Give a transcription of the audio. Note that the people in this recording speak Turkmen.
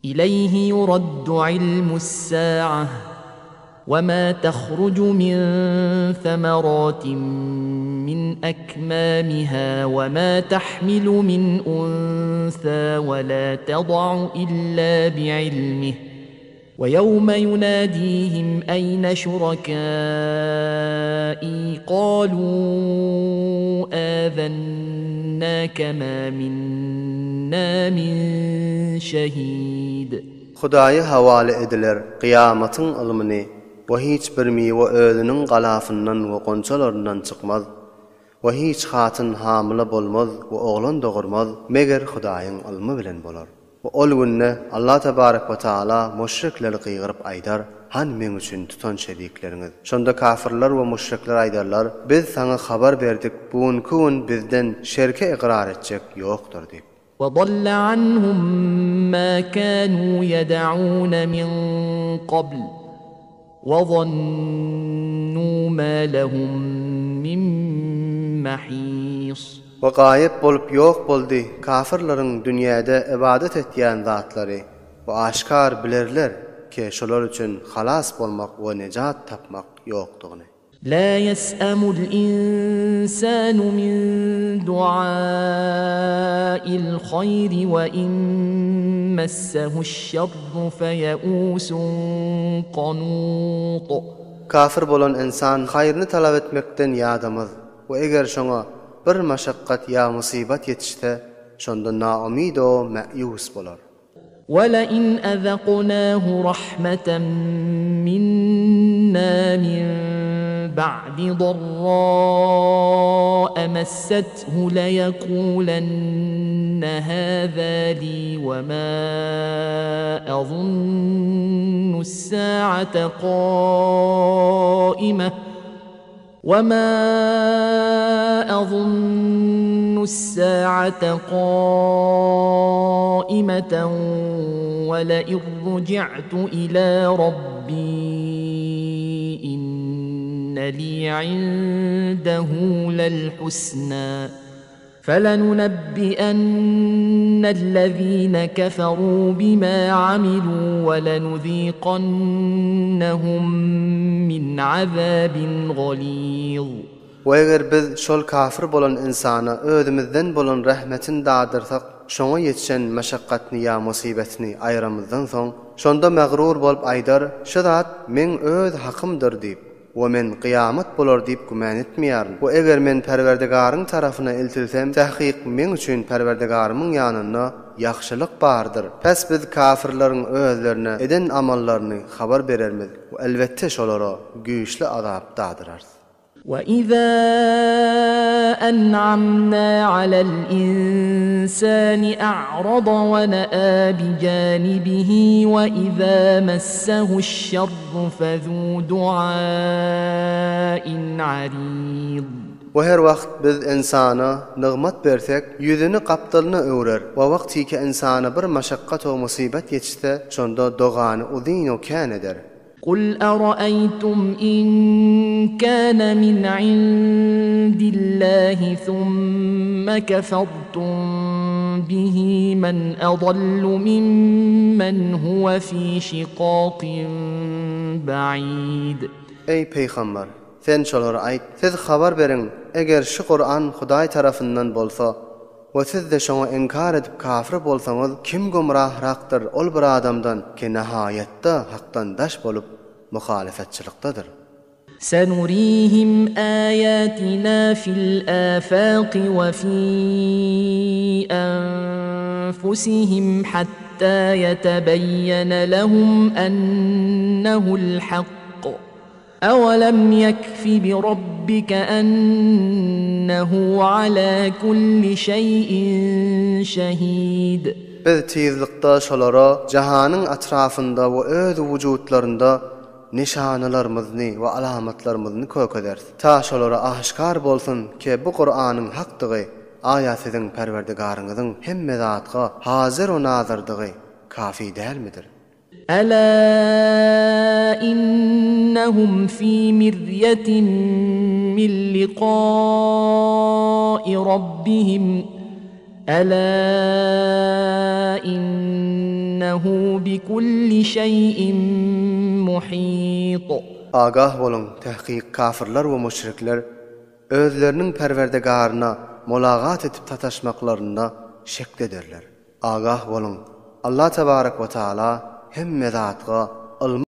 Ileýhi ýuraddu ilmus-sa'a we ma tahruju min semaratin min akmamiha we ma tahmilu min unsa we la tada'u illa bi'ilmih we ýewme ýunadihim eýne şuraka'i kalu azennake ma minna min şehid. Hudaýa hawala ediler kyýamatyň ylmyny we hiç bir miwe özüniň galafyndan we gonçalaryndan çykmaz we hiç hatyn hamyla bolmaz we oglan dogurmaz, meger Hudaýyň ylmy bilen bolar. We ol günde Allah tebarek we taala müşrikleri gygyryp aýdar, Hany meň üçin tutan şerikleriňiz? Şonda kafyrlar we müşrikler aýdarlar, Biz saňa habar berdik, bu günki gün bizden şerke ykrar etjek ýokdur diýip. وَضَلَّ عَنْهُمْ مَا كَانُوا يَدْعُونَ مِنْ قَبْلُ وَظَنُّوا مَا لَهُمْ مِنْ مَحِيصٍ. We gaýyp bolup ýok boldy kafyrlaryň dünýäde ybadat etýän zatlary we aşkar bilerler ke şolar üçin halas bolmak we nejat tapmak ýokdugyny. La ýes'emul insanu min du'ail haýri we in messehu'ş-şerru feýe'usun kanut. Kafir bolan ynsan haýryny talap etmekden ýadamaz we eger şoňa bir maşakgat ýa musybat ýetişse, şonda naumydo mäýus bolar. وَلَئِنْ أَذَقْنَاهُ رَحْمَةً مِنَّا مِنْ بَعْدِ ضَرَّاءَ مَسَّتْهُ لَيَقُولَنَّ هَذَا لِي وَمَا أَظُنُّ السَّاعَةَ قَائِمَةً وَمَا أَظُنُّ السَّاعَةَ قَائِمَةً وَلَئِنْ رُجِعْتُ إِلَى رَبِّي إِنَّ لِي عِندَهُ لَلْحُسْنَى فَلَنُنَبِّئَنَّ الَّذِينَ كَفَرُوا بِمَا عَمِلُوا وَلَنُذِيقَنَّهُمْ مِنْ عَذَابٍ غَلِيظٍ. We eger biz şol kafir bolan ynsana özümizden bolan rahmetini dadyrsak, şoňa ýetişen maşakgatny ýa musybetini aýramyzdan soň, şonda magrur bolup aýdar, şu zat meň öz hakymdyr diýip. We men kyýamat bolar diýip gümän etmeýärin. We eger men Perwerdigaryň tarapyna iltilsem, takyk meň üçin Perwerdigarymyň ýanynda ýagşylyk bardyr. Pes biz kafirleriň özlerine eden amallaryny habar berermiz we elbetde şolara güýçli azap dadyrarys. وَإِذَا أَنْعَمْنَا عَلَى الْإِنسَانِ أَعْرَضَ وَنَأَىٰ بِجَانِبِهِ وَإِذَا مَسَّهُ الشَّرُّ فَذُو دُعَاءٍ عَرِيضٍ. We her wagt biz ynsana nygmat bersek, ýüzüni gapdalyna öwrer we wagtyky ynsana bir maşakgat-u musybat ýetişse, şonda dogany uzyn-u kän eder. Kul araeýtum in kana min indillahi thumma kefertum bihi men adallu mimmen huwe fi şikakin ba'id. Eý, pygamber! Sen şolara aýt, Siz habar beriň, eger şu Kuran Hudaý tarapyndan bolsa we siz-de şoňa inkar edip kafir bolsaňyz, kim gümrahrakdyr ol bir adamdan ki nahaýatda hakdan daş bolup muhalyfetçylykdadyr. Senurihim ayatina fil afaqi we fi anfusihim hatta yetebeyyene lehum ennehu'l hakk. Awalam ýekfi bi rabbike ennehu ala kulli şeýin şehid. Biz tizlikde şolara jahanyň atrafynda we öz wujutlarynda nyşanalarymyzny we alamatlarymyzny kökezeris. Ta şolara aşkar bolsun ke bu Kuranyň hakdygy, aýa siziň Perwerdigaryňyzyň hemme zatga hazyr u nazyrdygy kafi dälmidir? Ela innehum fi miryetin min likai rabbihim Ela innehum. Innehu bikulli şeý'in muhit. Agah boluň, tahkyk kafyrlar we müşrikler özleriniň Perwerdigaryna mulagat edip sataşmaklarynda şek ederler. Agah boluň, Allah tebarek we taala hemme zatga ylmy.